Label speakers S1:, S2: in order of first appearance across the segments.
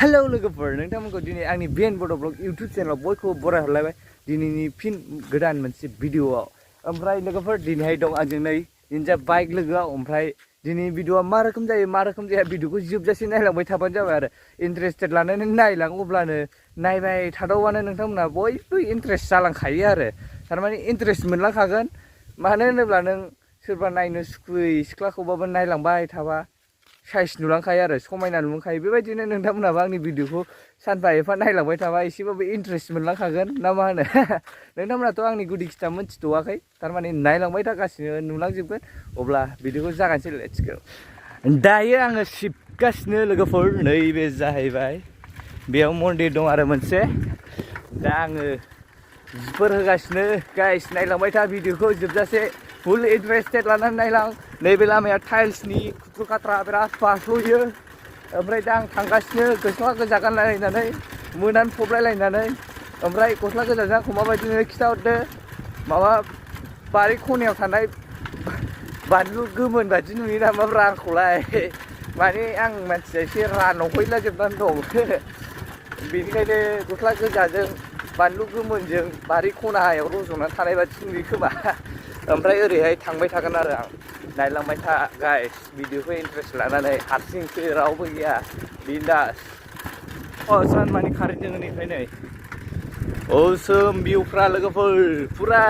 S1: hello लोगोफोर नोंथांमोनखौ दिनै आंनि बेन बड' ब्लग इउटुब चेनेलाव बयखौबो बराय हरलायबाय दिनैनि फिन गोदान मोनसे भिडिअआव ओमफ्राय लोगोफोर दिनैहाय दं आंजों नै निन्जा बाइक लोगोआव ओमफ्राय दिनैनि भिडिअआ मा रोखोम जायो मा रोखोम जाया भिडिअखौ जोबजासे नायलांबाय थाबानो जाबाय आरो इन्टारेस्टेड लानानै नायलां अब्लानो नायबाय थादावबानो नोंथांमोनहा बयबो इन्टारेस्ट जालांखायो आरो थारमाने इन्टारेस्ट मोनलांखागोन मानो होनोब्ला नों सोरबा नायनो सुखुयै सिख्लाखौबाबो नायलांबाय थाबा साइज नुलांखायो आरो समायना नुलांखायो बेबायदिनो नोंथांमोनहाबो आंनि भिडिअखौ सानफा एफा नायलांबाय थाबा एसेबाबो इन्टारेस्ट मोनलांखागोन ना मा होनो नोंथांमोनाथ' आंनि गुदि खिथा मोनथिथ'वाखै थारमाने नायलांबाय थागासिनो नुलांजोबगोन अब्ला भिडिअखौ जागायनोसै लेट्स गो दायो आङो सिबगासिनो लोगोफोर नैबे जाहैबाय बेयाव मन्दिर दं आरो मोनसे दा आङो जिफोर होगासिनो गाइस नायलांबाय था भिडिअखौ जोबजासे फुल इन्टारेस्टेड लानानै नायलां नैबे लामाया टाइल्सनि खुथ्रु खाथ्रा बिराद बास्ल'यो ओमफ्राय दा आं थांगासिनो गस्ला गोजा गानलायलायनानै मोनानो फबलायलायनानै ओमफ्राय गस्ला गोजाजों आंखौ माबायदि नुयो खिथाहरदो माबा बारि खनायाव थानाय बानलु गोमोन बादि नुयो नामाब्रा आंखौलाय माने आं मानसिया एसे रानहैलाजोबनानै दं बेनिखायनो गस्ला गोजाजों बानलु गोमोनजों बारि खनायाव रज'नानै थानाय बादि नुयो खोमा ओमफ्राय ओरैहाय थांबाय थागोन आरो आं नायलांबाय था गाइस भिडिअखौ इन्टारेस्ट लानानै हारसिंसो रावबो गैया बिन्दास सान मानि खारेन्ट जों निफ्राय नै औसोम भिउफ्रा लोगोफोर फुरा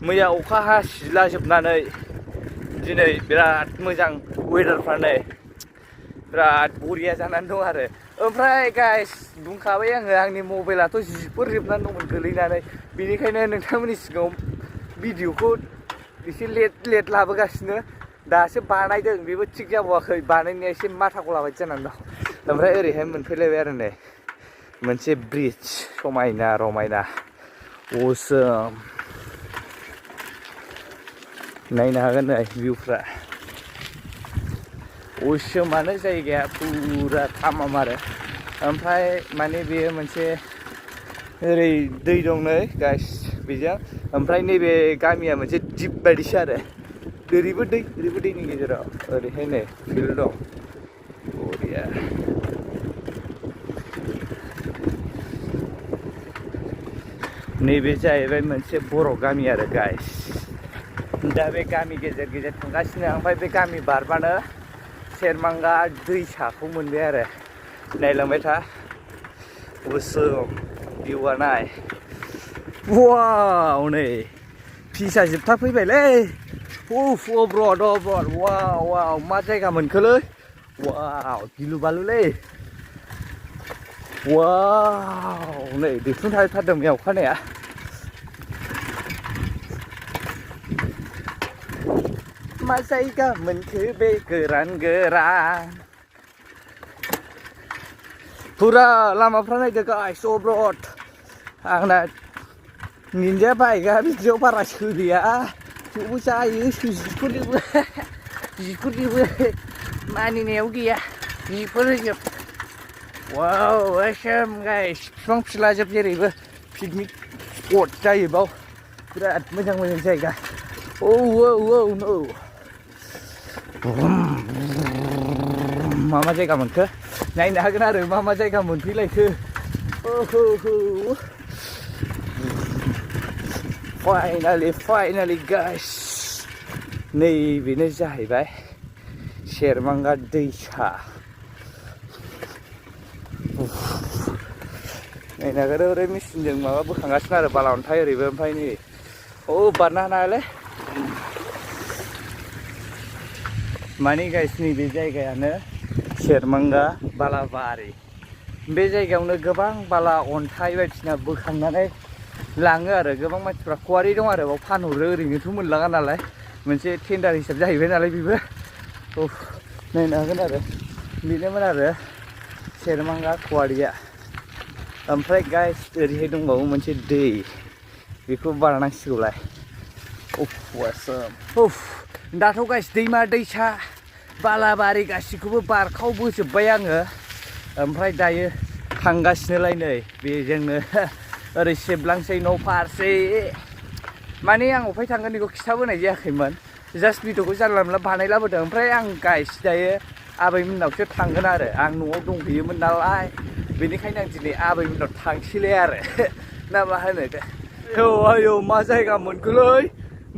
S1: मैया अखा हासिलाजोबनानै दिनै बिराद मोजां वेदारफ्रा नै बिराद बरिया जानानै दं आरो ओमफ्राय गाइस बुंखाबाय आङो आंनि मबाइलाथ' जिफोर जोबनानै दंमोन गोलैनानै बेनिखायनो नोंथांमोननि सिगाङाव भिडिअखौ एसे लेट लाबोगासिनो दासो बानायदों बेबो थिग जाबावाखै बानायनाया एसे माथाखौ लाबाय जानानै दं ओमफ्राय ओरैहाय मोनफैलायबाय आरो नै मोनसे ब्रिज समायना रमायना असम नायनो हागोन नै भिउफ्रा असमानो जायगाया फुरा थामाम आरो ओमफ्राय माने बेयो मोनसे ओरै दै दं नै गाइस बेजों ओमफ्राय नैबे गामिया मोनसे दिप बायदिसो आरो ओरैबो दैनि गेजेराव ओरैहाय नै फिल्ड दं बरिया नैबे जाहैबाय मोनसे बर' गामि आरो गाइस दा बे गामि गेजेर गेजेर थांगासिनो ओमफ्राय बे गामि बारबानो सेरमांगा दैसाखौ मोनबाय आरो नायलांबाय था असम भिउआ नाय वाव नै फिसा जोबथा फैबायलै अब्रड वाव मा जायगा मोनखोलै वाव गिलु बालुलै वाव नै दैथुन थारदों बे अखानाया मा जायगा मोनखो बे गोरान फुरा लामाफ्रा नायदो गाइस अब्रड आंना निन्जा बाइकआ बिदियाव बारा सोलिया थेवबो जायो जिफोरनिबो मानिनायाव गैया जिफोर होजोब वाव असम गाइस बिफां फिलाजोब जेरैबो पिकनिक स्पट जायो बाव बिराद मोजां जायगा औ नो मा जायगा मोनखो नायनो हागोन आरो मा जायगा मोनफैलायखो फाइनालि गाइस नैबेनो जाहैबाय सेरमांगा दैसा नायनो हागोन ओरै मेचिनजों माबा बोखांगासिनो आरो बाला अन्थाइ ओरैबो ओमफ्राय नै बारनो हानायालाय माने गाइस नैबे जायगायानो सेरमांगा बालाबारि बे जायगायावनो गोबां बाला अन्थाइ बायदिसिना बोखांनानै लाङो आरो गोबां मानसिफ्रा कुवारि दं आरो बाव फानहरो ओरैनोथ' मोनलाङा नालाय मोनसे टेन्डार हिसाब जाहैबाय नालाय बेबो नायनो हागोन आरो बेनोमोन आरो सेरमांगा कुवारिया ओमफ्राय गाइस ओरैहाय दंबावो मोनसे दै बेखौ बारनांसिगौलाय दाथ' गाइस दैमा दैसा बालाबारि गासिखौबो बारखावबोजोब्बाय आङो ओमफ्राय दायो थांगासिनोलाय नै बेजोंनो ओरै सेबलांसै न' फारसे माने आं अफाय थांगोन बेखौ खिथाबोनाय जायाखैमोन जास्ट भिडिअखौ जानला मोनला बानायलाबोदों ओमफ्राय आं गाइस दायो आबैमोननावसो थांगोन आरो आं न'आव दंहैयोमोन नालाय बेनिखायनो आं दिनै आबैमोननाव थांसैलाय आरो ना मा होनो आयौ मा जायगा मोनखोलै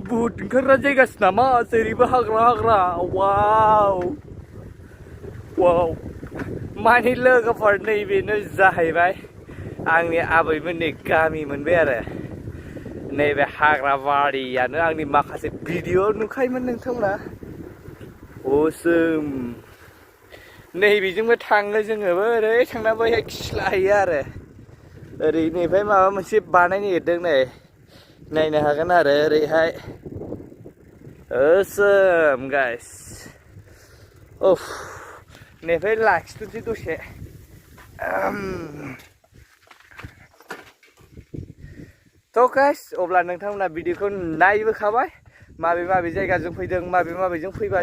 S1: बुहुद ओंखारग्रा जायगासो नामा जेरैबो हाग्रा हाग्रा वाव वाव मानि लोगोफोर नैबेनो जाहैबाय आंनि आबैमोननि गामि मोनबाय आरो नैबे हाग्रा बारियानो आंनि माखासे भिडिअ नुखायोमोन नोंथांमोना असम नैबेजोंबो थाङो जोङोबो ओरै थांना बैहाय खिलाहैयो आरो ओरैनिफ्राय माबा मोनसे बानायनो नागिरदों नै नायनो हागोन आरो ओरैहाय असम गाइस उफ नैफ्राय लाखिथ'सै दसे थ' गाइस अब्ला नोंथांमोना भिडिअखौ नायबोखाबाय माबे माबे जायगाजों फैदों माबेजों फैबा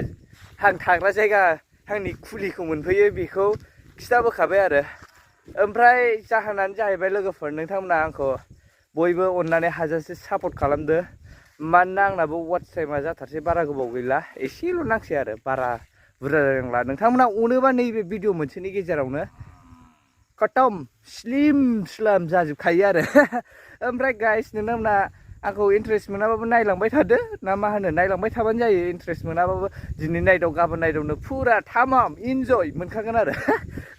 S1: आं थाग्रा जायगा आंनि खुलिखौ मोनफैयो बेखौ खिथाबोखाबाय आरो ओमफ्राय जाहोनानो जाहैबाय लोगोफोर नोंथांमोना आंखौ बयबो अननानै हाजासे सापर्ट खालामदो मानोना आंनाबो वाट्स टाइमा जाथारसै बारा गोबाव गैला एसेल' नांसै आरो बारा बुरजा जानांला नोंथांमोना अनोबा नैबे भिडिअ मोनसेनि गेजेरावनो खतम स्लिम स्लाम जाजोबखायो आरो ओमफ्राय गाइस नोंथांमोना आंखौ इन्टारेस्ट मोनाबाबो नायलांबाय थादो ना मा होनो नायलांबाय थाबानो जायो इन्टारेस्ट मोनाबाबो दिनै नायदाव गाबोन नायदावनो फुरा थामाम इन्जय मोनखागोन आरो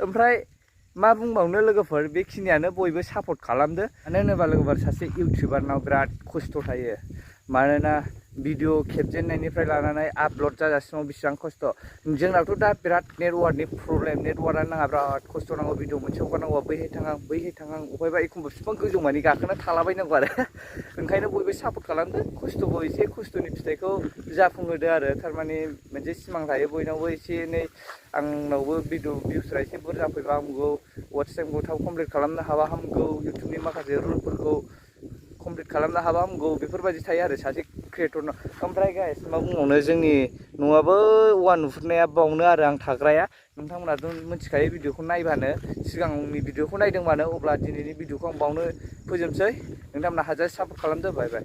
S1: ओमफ्राय मा बुंबावनो लोगोफोर बेखिनियानो बयबो सापर्ट खालामदो मानो होनोबा लोगोफोर सासे इउटिउबारनाव बिराद खस्थ' थायो मानोना भिडिअ खेबजेननायनिफ्राय लानानै आपल'ड जाजासिमाव बेसेबां खस्थ' जोंनावथ' दा बिराद नेटवार्कनि प्रब्लेम नेटवार्कआनो नाङा बिराद खस्थ' नांगौ भिडिअ मोनसे हगारनांगौ बैहाय थाङां अबेबा एखमबा बिफां गोजौ मानि गाखोना थालाबायनांगौ आरो ओंखायनो बयबो सापर्ट खालामदो खस्थ'खौ एसे खस्थ'नि फिथाइखौ जाफुंहोदो आरो थारमाने मोनसे सिमां थायो बयनावबो एसे एनै आंनावबो भिडिअ भिउसफ्रा एसे बुरजा फैबा हामगौ वाट्स टाइमखौ थाब कमप्लिट खालामनो हाबा हामगौ इउटुबनि माखासे रुलफोरखौ कमप्लिट खालामनो हाबा हामगौ बेफोरबायदि थायो आरो सासे क्रिएटरनाव ओमफ्राय गाइस मा बुंबावनो जोंनि न'आबो औवा नुहुरनाया बावनो आरो आं थाग्राया नोंथांमोनाथ' मिथिखायो भिडिअखौ नायबानो सिगांनि भिडिअखौ नायदोंबानो अब्ला दिनैनि भिडिअखौ आं बावनो फोजोबसै नोंथांमोना हाजासे सापर्ट खालामदो बाय बाय